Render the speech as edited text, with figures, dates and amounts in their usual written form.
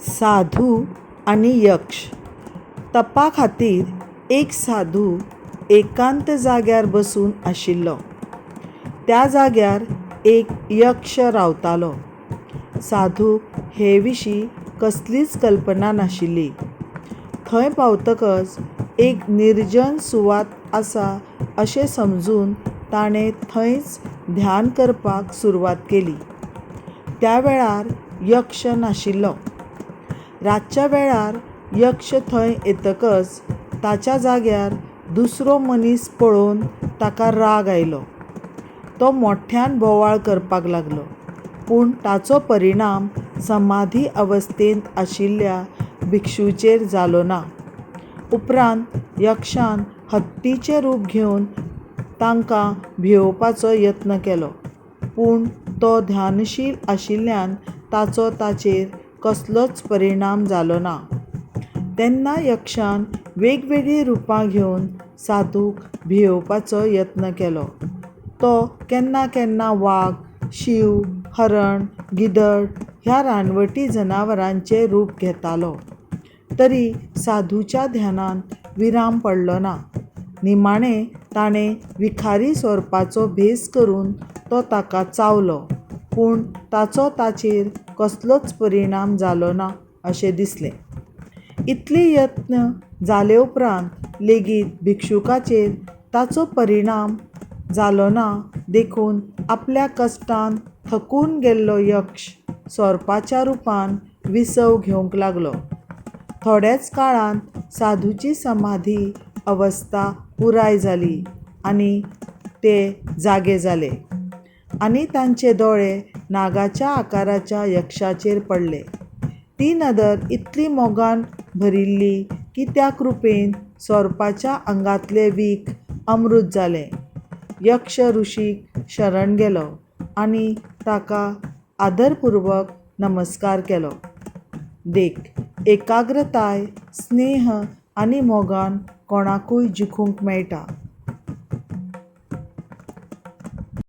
साधू आनी यक्ष. तपा खातीर एक साधू एकांत जाग्यार बसून आशिल्लो. त्या जाग्यार एक यक्ष रावतालो. साधूक हे विशीं कसलीच कल्पना नाशिल्ली. थंय पावतकच एक निर्जन सुवात आसा अशें समजून ताणें थंयच ध्यान करपाक सुरवात केली. त्या वेळार यक्ष नाशिल्लो. रातच्या वेळार यक्ष थंय येतकच ताच्या जाग्यार दुसरो मनीस पळोवन ताका राग आयलो. तो मोठ्यान बोवाळ करपाक लागलो. पूण ताचो परिणाम समाधी अवस्थेंत आशिल्ल्या भिक्षूचेर जालो ना. उपरांत यक्षान हत्तीचें रूप घेवन तांकां भियोवपाचो यत्न केलो. पूण तो ध्यानशील आशिल्ल्यान ताचो ताचेर कसलोच परिणाम जालो ना. तेन्ना यक्षान वेगवेगळीं रुपां घेवन साधूक भियोवपाचो यत्न केलो. तो केन्ना केन्ना वाग, शींव, हरण, गिदड ह्या रानवटी जनावरांचें रूप घेतालो. तरी साधूच्या ध्यानांत विराम पडलो ना. निमाणें ताणें विखारी सोरपाचो भेस करून तो ताका चावलो. पूण ताचो ताचेर कसलोच परिणाम जालो ना अशें दिसलें. इतले यत्न जाले उपरांत लेगीत भिक्षुकाचेर ताचो परिणाम जालो ना देखून आपल्या कश्टान थकून गेल्लो यक्ष सोरपाच्या रुपान विसव घेवंक लागलो. थोड्याच काळांत साधूची समाधी अवस्था पुराय जाली आनी ते जागे जाले आनी तांचे दोळे नागाच्या आकाराच्या यक्षाचेर पडले. ती नदर इतली मोगान भरिल्ली की त्या कृपेन सोरपाच्या आंगांतलें वीख अमृत जालें. यक्ष ऋषीक शरण गेलो आनी ताका आदरपुर्वक नमस्कार केलो. देख, एकाग्रताय, स्नेह आनी मोगान कोणाकूय जिखूंक मेळटा.